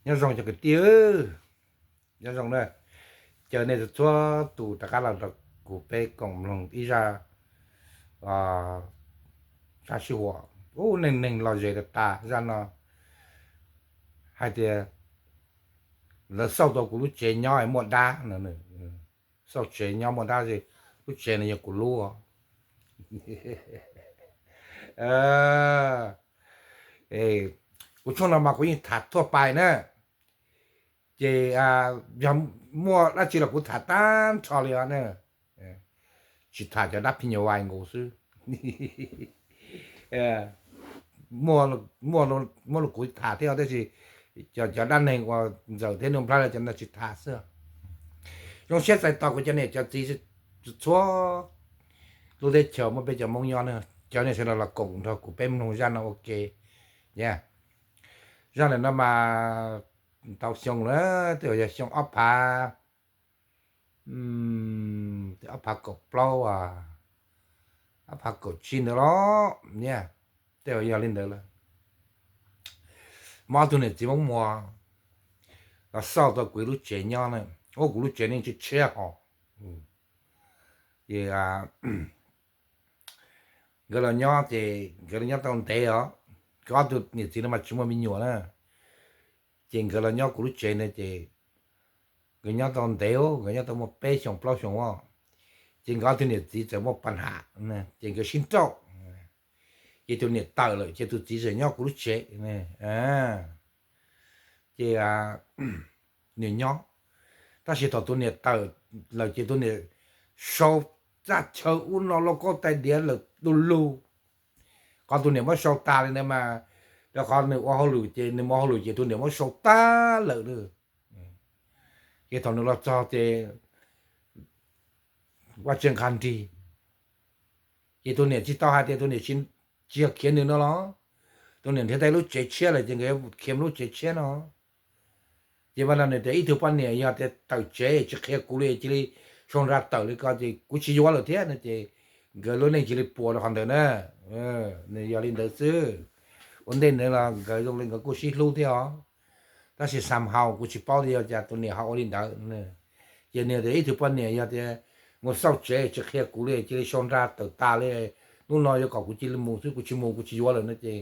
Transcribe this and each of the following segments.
Nyob zoo cov kwv tij, nyob zoo na. Caw nej txhua tus rov qab los rau kuv peb koom mloog ib zaj, zaj sij huam ub neej neeg los zem tas tas zaj no. Hais tias lawv xauj tau kuv lub tsev nyob muaj dab no, xauj tsev nyob muaj dab, lub tsev no yog kuv lub. Kuv tshooj no mas kuv yeej tham thuaj pais na, ces yog muaj dab tsi los kuv tham tag nrho li os na, tsis tham cov dab phim nyuj vais nkaus xwb. Muaj los kuv tham thiab, tab sis cov dab neeg uas Ntxawm thiab Nuj Nplhaib los cov no tsis tham xwb. Zoo siab txais tos kuv cov niam cov txiv txhua lub teb chaws muaj peb cov Hmoob nyob na, cov niam sawv daws los koom nrog kuv peb mloog zaj no ua ke. Zaj ntawm no mas tau xyoo lawm, twb yog xyoo ob phav, ob phav kaum plaub, ob phav kaum tsib ntawd los, tej yog li ntawd lawm. Muaj ob tug niam txiv Hmoob Muas los xauj tau kuv lub tsev nyob na, ua kuv lub tsev neeg tshiab tshiab hos. Ces nkawd los nyob ces nkawd los nyob tau ntev os, nkawd ob tug niam txiv no mas tsis muaj me nyuam na, ces nkawd los nyob kuv lub tsev ntawd ces nkawd nyob tau ntev, nkawd nyob tau muaj peb xyoos plaub xyoos os, ces nkawd ob tug niam txiv txawm muaj pas ham, ces nkawd sib nrauj, ces tus niam tawm lawm ces tus txiv txawm nyob kuv lub tsev. Ces nws nyob, tab sis thaum tus niam tawm lawm ces tus niam sau txaj chaw ub no lauj kaub tais diav lawm du lug, qhov tus niam muab sau tas li ntawd mas, rau qhov nws ua hauj lwm ces nws mus ua hauj lwm ces tus niam muab sau tag lawm. Ces thaum nws los txog ces vaj tse nqa nrig, ces tus niam tsis tau hais tias tus niam tsis yog khiav nws no los, tus niam nrhiav tau lub tsev tshiab lawm ces nkawd khiav mus lub tsev tshiab no. Ces mas no nws tias ib tug poj niam yog tias tawm tsev tsis qhia kuv li cia li sau nra tawm li ko ces kuv tsis yuav lawm thiab no ces nkawd lub neej cia li puas rau qhov ntawd na. Nws yog li ntawd xwb. Ua ntej ntawd los nkawd zoo li nkawd kuj sib hlub thiab os, tab sis somehow kuv tsis paub tias yog cas tus niam ho ua li ntawd. Ces nws tias ib tug poj niam yog tias mus xauj tsev tsis qhia kuv li cia li sau nra tawm tas li, hnub no yuav kom kuv cia li mus xwb, kuv tsis mus kuv tsis yuav lawm no ces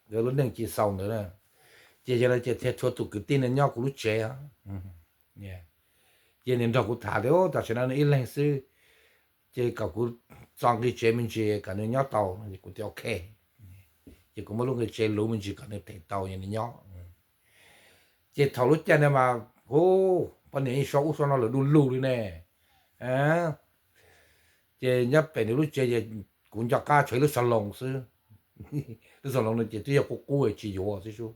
nkawd lub neej cia li xaus ntawd na. Ces yog li ces thiaj tshuav tus kwv tij no nyob kuv lub tsev. Ces nws nrog kuv tham tias tam sim no nws ib leeg xwb, ces kom kuv txo nqi tsev me ntsis kom nws nyob tau. Kuv tias ok. Ces kuv muab lub nqi tsev luv me ntsis kom nws them tau nws nyob. Ces thaum lub caij ntawd mas, hu, poj niam yeej sau ub sau no lawm du lug li ne. Ces nyob pem nws lub tsev ces kuv nco qab tshuav ib lub xas loos xwb. Lub xas loos no ces twb yog qub qub tsis yuav xwb sub.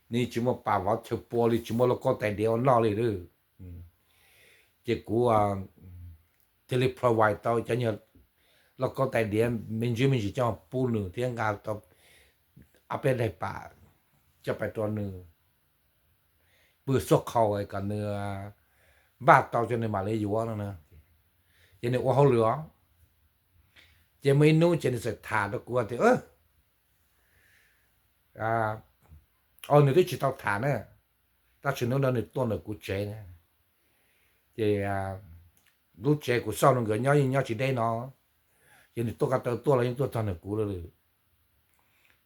Nws tsis muaj pas vov chaw pua li, tsis muaj lauj kaub tais diav ua noj li. Ces kuv thiaj li provide tau cov nyuag lauj kaub tais diav me ntsis me ntsis coj pub nws thiab nqa tau ob peb daim pam coj pais rau nws pw xuaj qhau kom nws npaj tau ces nws mam li yuav no. Ces nws ua hauj lwm os. Ces muaj ib hnub ces nws txawm tham rau kuv tias, o, nws twb tsis tau tham na, tab sis hnub no nws tuaj ntawm kuv tsev na. Ces lub tsev kuv xauj rau nkawd nyob yeej nyob tsis deb no, ces nws tuaj ko taw tuaj los yeej tuaj txog ntawm kuv lawm.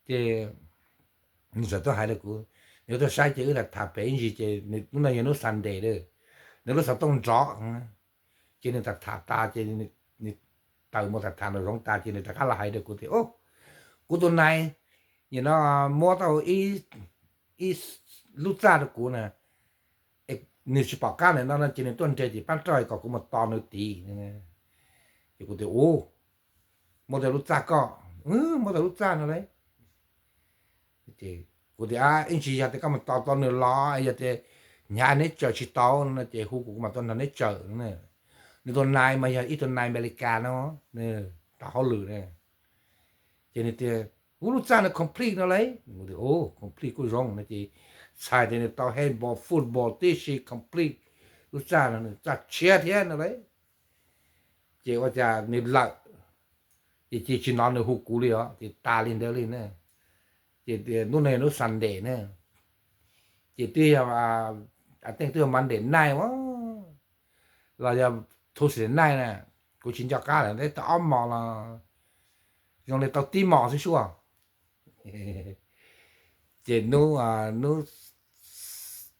Ces nws txawm tuaj hais rau kuv, nws tuaj saib ces wb tham pem ib ntsis ces hnub no yog hnub Sunday lawm, nws lub xov tooj nrov. Ces nws tham tham tas ces nws tawm mus tham tham nraum zoov tas ces nws rov qab los hais rau kuv tias, o, kuv tus nais nim no muab tau ib lub txaj rau kuv na, nws tsis pom qab ntawm no no ces nws tuaj nres tim pab roj kom kuv mus tos nws tid. Ces kuv tias, u, muab tau lub txaj koj, muab tau lub txaj no lauj. Kuv tias, ib ntsis yog tias koj mus tos tau nws los, yog tias hnyav neb tsaws tsis tau no ces hu kuv mam tuaj nrog neb tsaws. Nws tus nais mas yog ib tug nais Amelikas no, nws rau hauj lwm na. Ces nws tias, u, lub txaj no complete no lauj. Complete kuj zoo no ces txhais tias nws tau handball, football tib si, complete. Lub txaj no nws txaj tshiab thiab no lauj. Ces ua cas nws lawm, ces cia tsis hnov nws hu kuv li os, ces tas li ntawd li na. Ces hnub no yog hnub Sunday na, Ces twb yog, a, tej twb yog Monday night los yog Tuesday night na, kuv tsis nco qab lawm, tau ob hmos los zoo li tau tib hmos xwb suaj. Ces hnub, hnub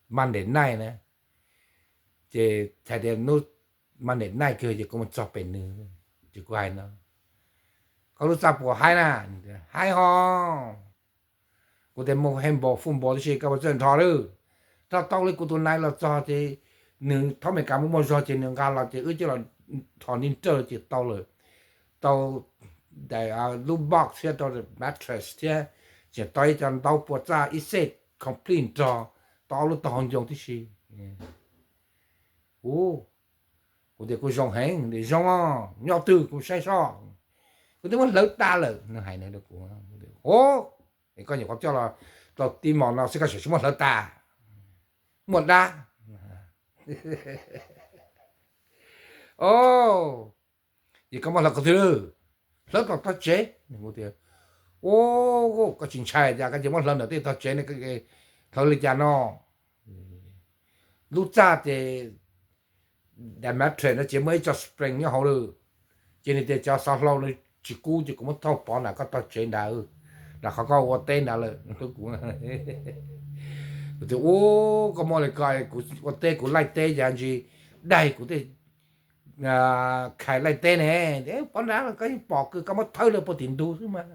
Monday night na, ces txhais tias hnub Monday night kawg ces kuv mus txog pem nws, ces kuv hais no, koj lub txaj puas haib na? Haib ho. Kuv tias mus he npaum fu npaum tib si koj puas txawj nrho lawm? Rau tau li kuv tus nai los txog ces nws thab Amelikas muaj muaj zog ces nws nqa los ces wb coj los nrho nij nrawj ces tau lawm. Tau lub box thiab tau mattress thiab, tseem tau ib co ntaub pua txaj ib set complete nrog tau ob lub tog hauv ncoo tib si. Ua, kuv tias kuj zoo heev. Tias zoo, nyob twg kuv saib soj. Kuv twb muab hlawv tas lawm, nws hais no rau kuv. Ua, es koj nyuam qhuav coj los tau tib hmos no xwb koj tseem tsis muab hlawv tas? Muaj dab. Ces koj muab hlawv qhov twg? Hlawv tom tog tsev. Ua, koj tsis ntshai cas koj cia muab hlawv ntawm tej tog tsev ne? Hlawv li cas no? Lub txaj ces daim mattress no ces muaj ib co spring nyob hauv lawm, ces nws tias cov xov hlau no tsis kub ces kuv muab thauj pov nram koj tog tsev nrad, nram qhov koj ua teb nrad lawm. Kuv tias, ua, koj muab li ko, kuv ua teb kuv laij teb yav ntsis daig kuv tej khais laij teb ne, pov nrad koj yeej pom koj muab thawb lawm puag tim ntug xwb mas.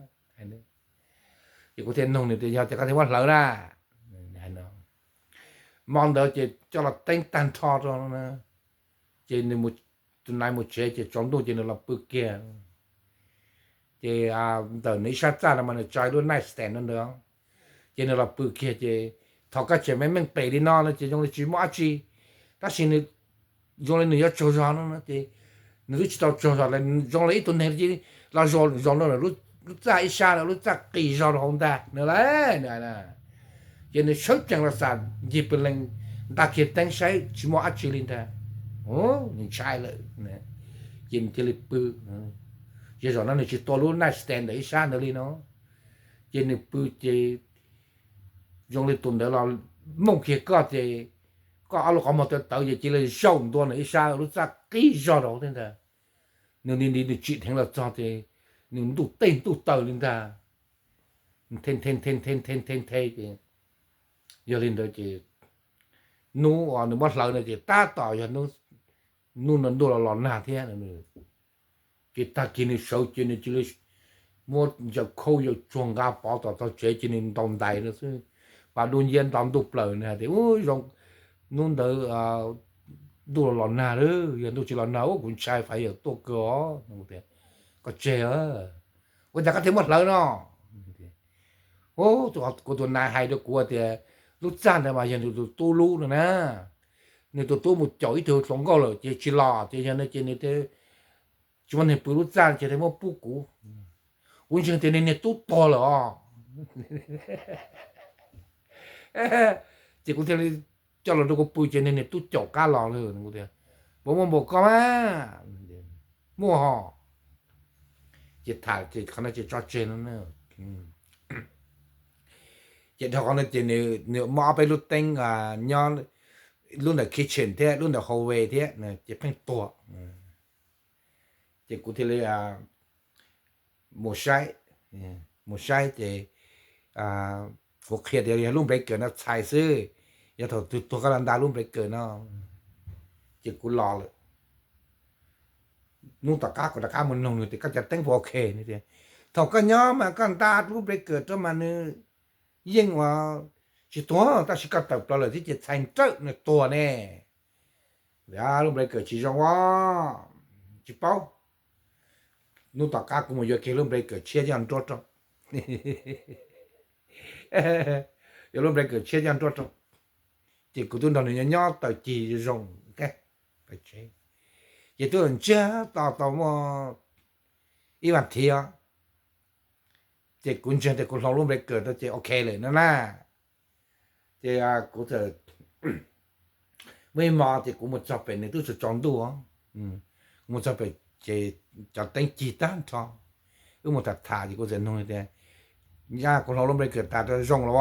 Ces kuv thiaj nug nws tias yog tias koj thiaj muab hlawv na? Hmo ntawd ces coj los teeb tag nrho rau, ces nws, tus nai mus tsev ces tsaus ntuj ces nws los pw kiag. Ces ntawm nws ib sab txaj no mas nws tso ib lub night stand no ntawd, ces nws los pw kiag ces thaum koj tseem meej meej pem li no no ces zoo li tsis muaj dab tsi, tab sis nws zoo li nws yuav tsaug zog no no ces nws twb tsis tau tsaug zog li, zoo li ib tug neeg los zaum no lub txaj ib sab lawm, lub txaj qis zog rau hauv ntag no lauj. Ces nws sawv tsees los xam ncig pw lees, nta kiag teeb saib tsis muaj dab tsi li ntag, nws ntshai lawm, ces nws cia li pw. Ces zaum no nws tsis tua lub night stand ntawm ib sab ntawd li no, ces nws pw ces zoo li tus ntawd los mooj kiag koj ces koj ob lub qhov muag tawv tawv ces cia li zaum ntua nws ib sab lub txaj qis zog rau hauv thiab ntag. Nws ni nws tsim dheev los txog ces nws ntuj teb ntuj taw li ntag, the the the the the the ces yog li ntawd ces hnub uas nws muab hlawv no ces tab tom yog hnub no ntuj los los nag thiab. Ces tag kis nws sawv ces nws cia li muab ntsaws khau yawg tsuag nqa pov tom tog tsev ces nws ntaus ntais no xwb, pas dub nciab nto ntuj plaws. Nws hais tias, u, zoo, hnub ntawd ntuj los los nag lawm, yog ntuj tsis los nag ua kuv ntshai fais yawg tuaj kawg os. Koj tseg, ua cas koj thiaj muab hlawv no? Kuv tus nai hais rau kuv tias lub txaj ntawd mas yog nws tus tub lub no na, nws tus tub mus caum ib tug hluas nkauj lawm ces tsis los ces yog no ces nws tsis muaj neeg pw lub txaj ces thiaj muab pub kuv. Kuv ntseeg tias nws niag tub tuag lawm os. Ces kuv thiaj li coj los rau kuv pw ces nws niag tub caum qab los lawm. Puas muaj npaum koj mas? Muaj ho. Ces tham ces qhov no ces tso tseg no. Ces dhau qhov no ces nws muaj ob peb lub teeb nyob, lub ntawm kitchen thiab lub ntawm hallway thiab ces pheej tuag. Ces kuv thiaj li mus saib, mus saib ces kuv qhia tias yog lub breaker no txhais xwb, yog thaum twg tuag koj los nta lub breaker no. Ces kuv los lawm. Hnub tom qab kuv rov qab mus nug nws tias koj cov teeb puas ok? Nws tias thaum koj nyob mas koj nta lub breaker rau mas nws yeej ua tsis tuag, tab sis koj tawm plaws lawm thiab ces txhais nrawm nws tuag ne. Lub breaker tsis zoo os, tsis paub. Hnub tom qab kuv mus yuav kiag lub breaker tshiab coj nruab rau. Yuav lub breaker tshiab coj nruab rau. Ces kuv twb nrog nws nyob nyob tawm cig zoo, ces twb ntsiag to tau muaj ib vas thiv os. Ces kuv ntseeg tias kuv hloov lub breaker rau ces ok lawm no na. Ces kuv txawm muaj ib hmo ces kuv mus txog pem nws twb tsaus tsaus ntuj, kuv mus txog pem ces cov teeb cig tag nrho. Wb mus tham tham ces kuv txawm nug tias, yog kuv hloov lub breaker tas rau zoo los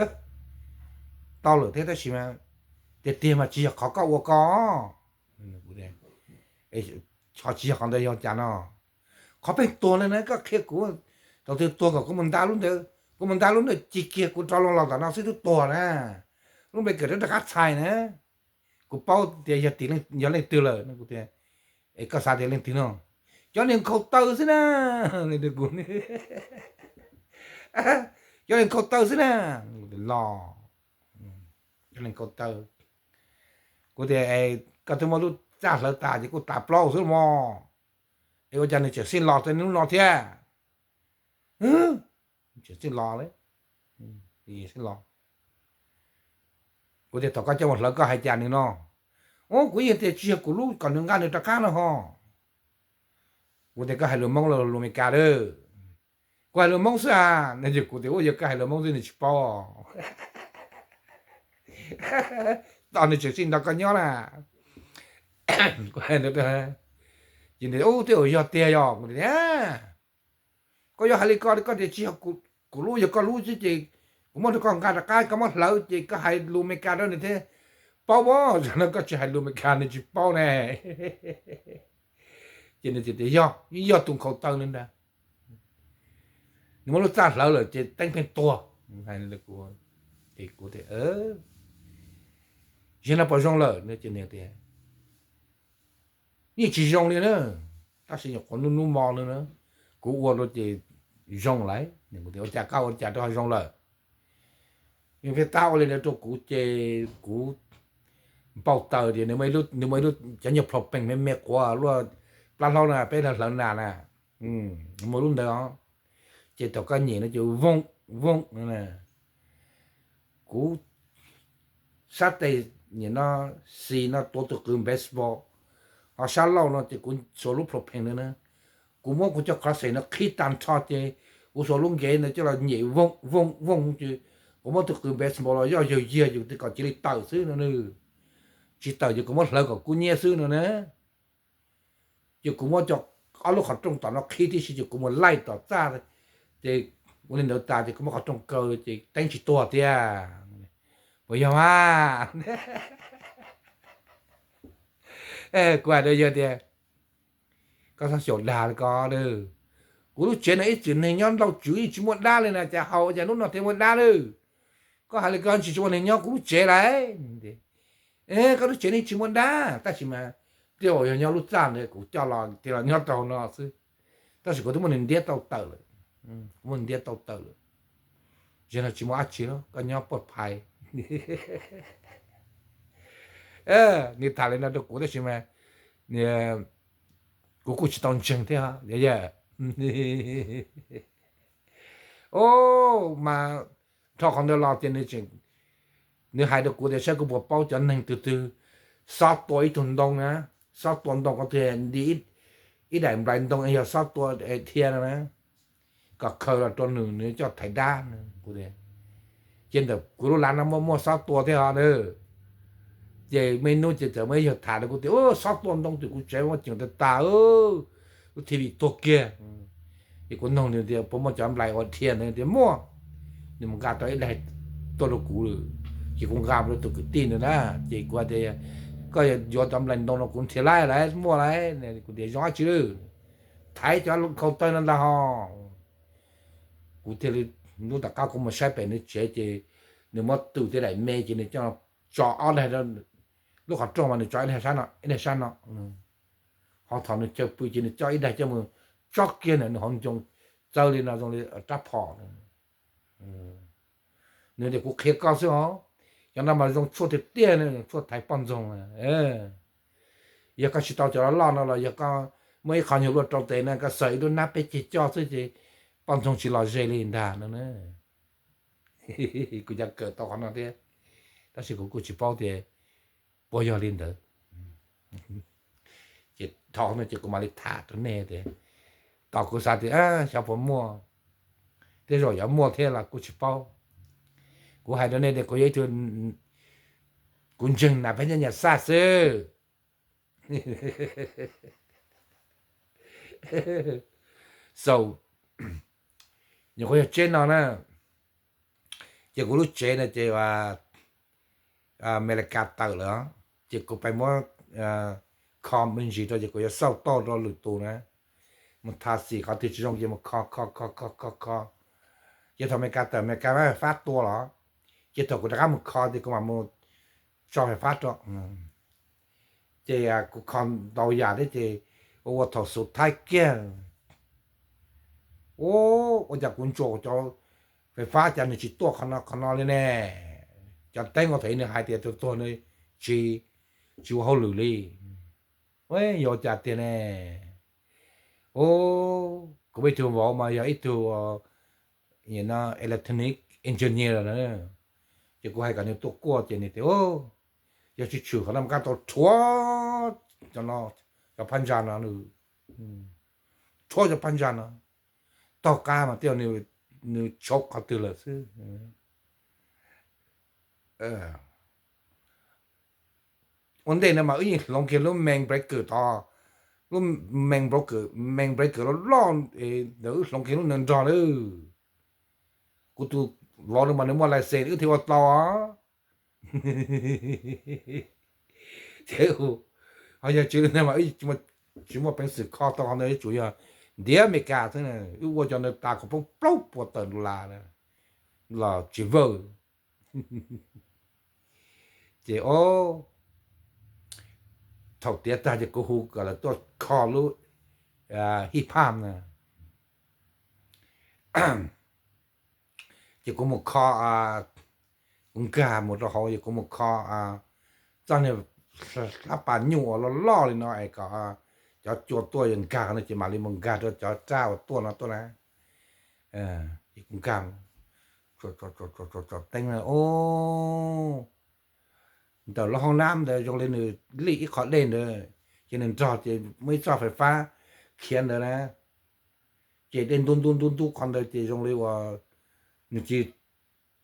as? tau lawm thiab tab sis mas tiag tiag mas tsis yog qhov koj ua koj, ho tsis yog qhov ntawd yog cas no. Qhov pheej tuag li na koj qhia kuv, thaum twg tuag kom kuv mus nta lub ntawd, kuv mus nta lub ntawd ci kiag kuv rov loo los tom no xwb twb tuag na. Lub npe kawm rov rov qab txhais na. Kuv paub tias yog tim, yog leej twg lawm no kuv tias, es koj xav tias leej twg no? Cov niag nkhaus taw xwb na. Kuv, cov niag nkhaus taw xwb na. Los, cov niag nkhaus taw. Kuv tias, koj twb muab lub txaj hlawv tas ces kuj tas plaub xwb mog, es ua cas nws tseem xij los txog hnub no thiab? Tseem xij los, xij los. Kuv tias thaum koj coj mus hlawv koj hais cas nws no? Ub, kuv yeej tias tsis yog kuv lub kom nws nqa nws rov qab no ho. Kuv tias koj hais lus Hmoob los lus Amelikas lawm? Kuv hais lus Hmoob xwb as. Nws, kuv tias ub, yog koj hais lus Hmoob xwb nws tsis paub. Tos nws tseem xij nrog koj nyob na. Ces nws, ub, tej zaum yog tiag yog. Kuv tias, koj yuav hais li ko, koj tias tsis yog kuv lub, yog koj lub xwb ces kuv muab rau koj nqa rov qab, koj muab hlawv ces koj hais lus Amelikas rau nws thiaj paub pob. Yog no koj tsis hais lus Amelikas nws tsis paub ne. Ces nws tias yog, yog tus nkhaus taw li ntag. Nws muab lub txaj hlawv lawm ces teeb pheej tuag. Hais li kuv, ces kuv tias, yog no puas zoo lawm no? Ces nws tias yeej tsis zoo li na, tab sis nyuam qhuav hnub hnub mo no na, kuv ua rau ces zoo lawm. Kuv tias ua cas koj ua cas rau ho zoo lawm? Nws pheej tab ua li ntawd rau kuv ces kuv npau taws tias nws muaj ib lub, cov nyuag plhaub peeg me me quav luaj plab hlaub na, peb hlawv nas na, muaj lub ntawd os. Ces thaum koj nyem no ces vooj vooj no. Kuv sab tes nyem no, xis no tuav tus qws baseball, ho sab laug no ces kuv xuas lub plhaub peeg ntawd na. Kuv muab kuv cov kho xes no qhib tag nrho ces kuv xuas lub nkev ntawd coj los nyem vooj vooj vooj ces kuv muab tus qws baseball los yoj yawg yiag yus twb kom cia li tawm xwb no na. Tsis tawm ces kuv muab hlawv kom kub nyiab xwb no na. Ces kuv muab cov ob lub qhov rooj tom no qhib tib si ces kuv mus laij tom txaj, ces ua li ntawd tas ces kuv muab qhov rooj kaw ces teeb tsis tuag tiag. Puas yog mas? Kuv hais rau yawg tias, koj txhob xyaum dag li ko. Kuv lub tsev no ib txwm neeg nyob ntau tswv yeej tsis muaj dab li na, cas haus cas hnub no thiaj muaj dab lawm? Koj hais li ko tsis tsis ua neeg nyob kuv lub tsev lawm. Koj lub tsev ne tsis muaj dab tab sis mas tej zaum yog nyob lub txaj ntawd kuv coj los thiaj los nyob rau no xwb. Tab sis kuv twb muab nws ntiab tau tawm lawm, kuv muab nws ntiab tau tawm lawm. Zaum no tsis muaj dab tsi lawm, koj nyob puaj phais. Nws tham li no rau kuv tab sis mas kuv kuj tsis tau ntseeg thiab. Mas dhau qhov ntawd los tias nws hais rau kuv tias saib kuv puas paub cov neeg twg twg xob tua ib tug ntoo na, xob tua ntoo ko twg nti ib daim nplai ntoo yog xob tua dhia no na, kom khaws los rau nws, nws coj thaiv dab. Ces ntawm kuv lub lav no muaj muaj xob tua thiab ho na. Ces muaj ib hnub ces txawm muaj ib yawg tham rau kuv tias xob tua ntoo tim kuv tsev muaj ceem tas tas, lub T V tuag kiag. Ces kuv nug nws tias puas muaj cov nplai ua dhia ntawd tias muaj. Nws mus nqa tau ib daim tuaj rau kuv lawm, ces kuv nqa mus rau tus kwv tij ntawd na. Ces kuv hais tias koj yuav cov nplai ntoo no kuv nrhiav laij lawm muaj lawm. Kuv tias zoo dab tsi lawm? Thaiv cov nkhaus taw no ntag ho. Kuv thiaj li, hnub tom qab kuv mus saib pem nws tsev ces nws muab tu tej daim me ces nws coj tso ob daig, lub qhov rooj mas nws tso ib daig sab no, ib daig sab no. Ho thaum nws chaw pw ces nws coj ib daig coj mus tsob kiag ntawm nws hauv ncoo, txawv li no zoo li rab phom. Nws tias kuv qhia koj xwb os, cov no mas zoo tshuaj tiag tiag, tshuaj thaiv poj ntxoog. Yog koj tsis tau cov loj loj no los yog koj muaj ib qho nyuag luaj rau tes na, koj xaws ib lub hnab peb ceg coj xwb ces poj ntxoog tsis los ze li ntag no na. Kuv cov kawm tau qhov no thiab, tab sis kuv kuj tsis paub tias puas yog li ntawd. Ces dhau no ces kuv mam li tham rau nej tias, tos kuv xav tias xyov puas muaj, tej zaum yuav muaj thiab los kuj tsis paub. Kuv hais rau nej tias kuv yog ib tug, kuv ntseeg nas phab nyaj nyas xaj xwb. Xaus, nyuam qhuav yog tsev no na, ces kuv lub tsev no ces Amelikas tawm lawm, ces kuv pais muab kho me ntsis rau ces kuv yuav xauj toj rau lwm tus na. Mus thas xim qhov twg tsis zoo ces mus kho kho kho kho kho kho. Ces thaum Amelikas tawm, Amelikas fab tua los, ces thaum kuv rov qab mus kho ces kuv mam mus tso fais fab rau. Ces kuv kho ntau yam thiab ces ua ua thaum xub thawj kiag, ua cas kuv ntsuas cov fais fab cas nws tsis tuaj qhov no qhov no li ne. Cov teeb ua thaum nws hais tias tus tuag nws tsis, tsis ua hauj lwm li. Yog cas tiag ne? Kuv muaj ib tug vauv mas yog ib tug electronic engineer na, ces kuv hais kom nws tuaj kuaj ces nws tias yog tsis tshwm qhov no mas koj tau rhuav cov phab ntsa no, rhuav cov phab ntsa no, taug qab mas tej zaum nws tshaub qhov twg lawm xwb. Ua ntej no mas wb yeej hloov kiag lub main breaker tod, lub main breaker, main breaker loj loj ntawd wb hloov kiag lub ntawd nrog lawm. Kuv tus vauv no mas nws muaj license wb thiaj ua tau. Ces ho yog tsis li ntawd mas wb tsis muaj peev xwm kho tau qhov ntawd, tsuas yog ntiav Amelikas xwb, wb ua cov ntawd tas kom poob plaub puas tawm dollar los tsis vawj. Ces thaum tiav tag ces kuv hu kom lawv tuaj kho lub hip hop na. Ces kuv mus kho, kuv nkag mus rau hauv ces kuv mus kho txoj niag hlab pas nyuj uas loj loj li no es kom cov cua tuaj yog nkag qhov no ces mam li mus nkag rau cov raj uas tuaj no tuaj na. Ces kuv nkag, tsom teeb na, ntawm lub hoob nab ntawd zoo li nws lij ib qho dej ntawd, ces nws nrog ces muaj ib txoj fais fab khiav ntawd na, ces dej ntub ntub ntub ntub qhov ntawd ces zoo li uas nws tsis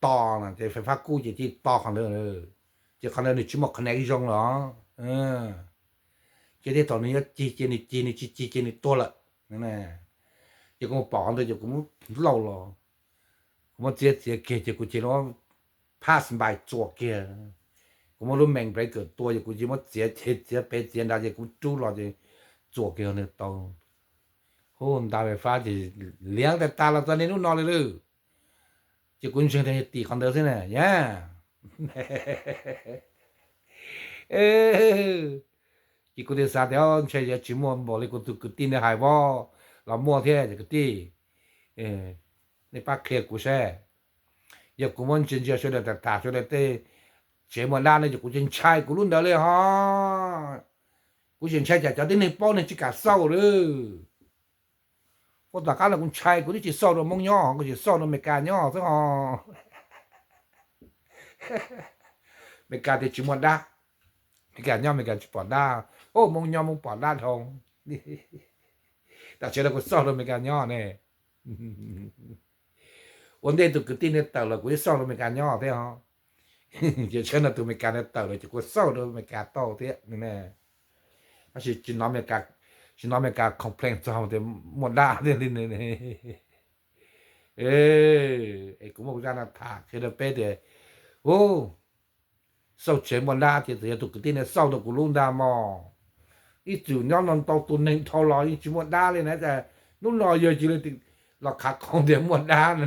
to na, ces fais fab kub ces tsis to qhov ntawd, ces qhov ntawd nws tsis muaj connect zoo los. Ces tej thaum nws yuav cig ces nws cig, nws tsis cig ces nws tuag lawm. Ces kuv mus pom qhov ntawd ces kuv muab lauj los, kuv muab txiav txiav kiag ces kuv cia li pass by txuas kiag. Kuv muab lub main breaker tua ces kuv cia li muab txiav ces txiav pem txiav nrad ces kuv rub los ces txuas kiag nws tau. Hu nta fais fab ces liab tas tas los txog niaj hnub no li lawm. Ces kuv ntseeg tias yog tim qhov ntawd xwb na yom. Ces kuv thiaj xav tias ntshe yuav tsis muaj npaum li kuv tus kwv tij ntawd hais vov, los muaj thiab ces kwv tij, nej pab qhia kuv saib. Yog kuv muab ntsia ntsia sawv daws tham tham sawv daws tej tsev muaj dab no ces kuv tsis ntshai kuv lub ntawd li ho. Kuv tsis ntshai tsam cov tib neeg paub neeg tsis kam xauj lawm. Ua tom qab no kuv ntshai kuv twb tsis xauj rau Hmoob nyob, kuv tsis xauj rau Amelikas nyob xwb ho. Amelikas tias tsis muaj dab, Amelikas nyob Amelikas tsis pom dab, Hmoob nyob Hmoob pom dab dhau. Tam sim no kuv xauj rau Amelikas nyob ne. Ua ntej tus kwv tij ntawd tawm los kuv twb xauj rau Amelikas nyob thiab ho. Ces tsam no tus Amelikas ntawd tawm lawm ces kuv xauj rau Amelikas tau thiab. Tab sis tsis hnov Amelikas complain txog tias muaj dab thiab li. Es kuv muaj kuv zaj no tham qhia rau peb tias, u, xauj tsev muaj dab ces txawm yog tus kwv tij ntawd xauj rau kuv lub ntag mog. Ib txwm nyob no ntau tus neeg dhau los yeej tsis muaj dab li na, hnub no yog cia li los khav qhoo tias muaj dab no.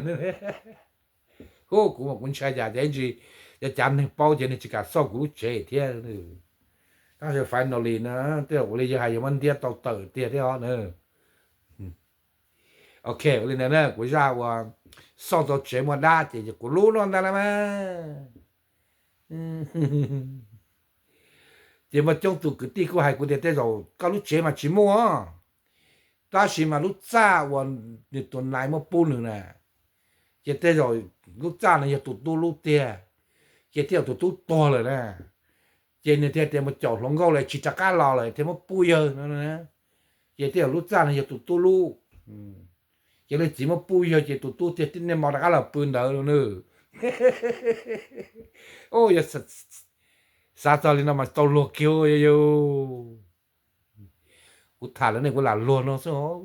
Hu, kuv mas kuv ntshai cas ces ib ntsis cov cav neeg paub ces neeg tsis kam xauj kuv lub tsev thiab. Tab sis finally na, tej zaum ua li yawg hais yog muab ntiab tau tawm tiag thiab os na. Ok, ua li ntawd na, kuv zaj uas xauj tau tsev muaj dab ces kuv lub no ntag lauj mas. Ces muaj coob tus kwv tij kuj hais kuv tias tej zaum koj lub tsev mas tsis muaj, tab sis mas lub txaj uas nws tus nais muab pub nws na, ces tej zaum lub txaj no yog tus tub lub tiag, ces tej zaum tus tub tuag lawm na, ces nws thiaj tias mus caum hluas nkauj lawm tsis rov qab los lawm thiaj muab pub yawg no. Ces tej zaum lub txaj no yog tus tub lub, ces leej txiv muab pub yawg ces tus tub thiaj niaj hmo rov qab los pw ntawd lawm na. Yog xav txog li no mas tsis tau luag kiag yog. Kuv tham lawv nej kuv lam luag no xwb,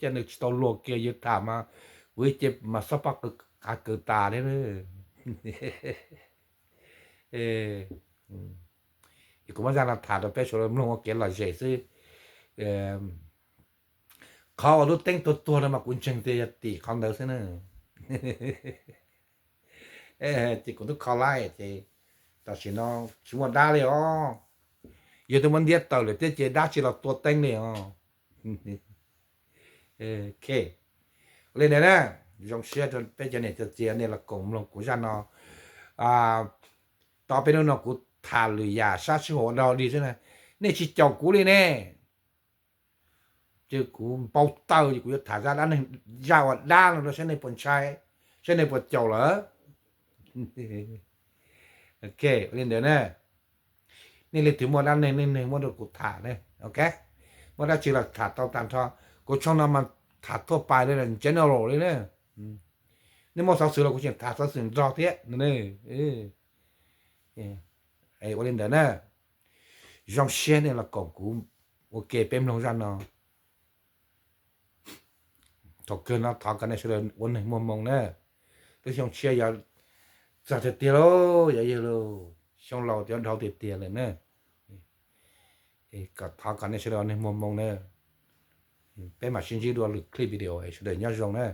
cas nws tsis tau luag kiag yawg tham mas kuv ib ce mas xob pob qav kaws tas thiab. Es kuv muab zaj no tham rau peb sawv daws mloog ua kev lom zem xwb. Qhov uas lub teeb tuag tuag no mas kuv ntseeg tias yog tim qhov ntawd xwb na. Ces kuv twb kho laib ces tam sim no tsis muaj dab li os. Yog twb muab ntiab tawm lawm thiab ces dab tsis los tua teeb li os. Ua li ntawd na, zoo siab rau peb cov niam cov txiv nej los koom mloog kuv zaj no. Tau peb hnub no kuv tham lwm yam sab sij huam ua dog dig xwb na, nej tsis caum kuv li ne. Ces kuv npau taws ces kuv yuav tham zaj dab neeg, zaj uas dab no rau saib nej puas ntshai, saib nej puas caum lawm. Ok, ua li ntawd na. Nej leej twg muaj dab neeg nej neeg muab rau kuv tham ne, ok. Muaj dab tsi los tham tau tag nrho. Kuv tshooj no mas tham thuaj pais li, general li na. Nej muaj xov xwm los kuv tseem tham xov xwm nrog thiab. Ua li ntawd na, zoo siab nej los koom kuv ua ke peb mloog zaj no. Thaum kawg no thov kom nej sawv daws ua neeg muaj hmoo na. Lub xyoo tshiab yuav txog tiag tiag lauj, yog yog lauj, xyoo laus yuav dhau tiag tiag lawm na. Kom thov kom nej sawv daws ua neeg muaj hmoo na. Peb mam sib ntsib dua lwm clip video, sawv daws nyob zoo na.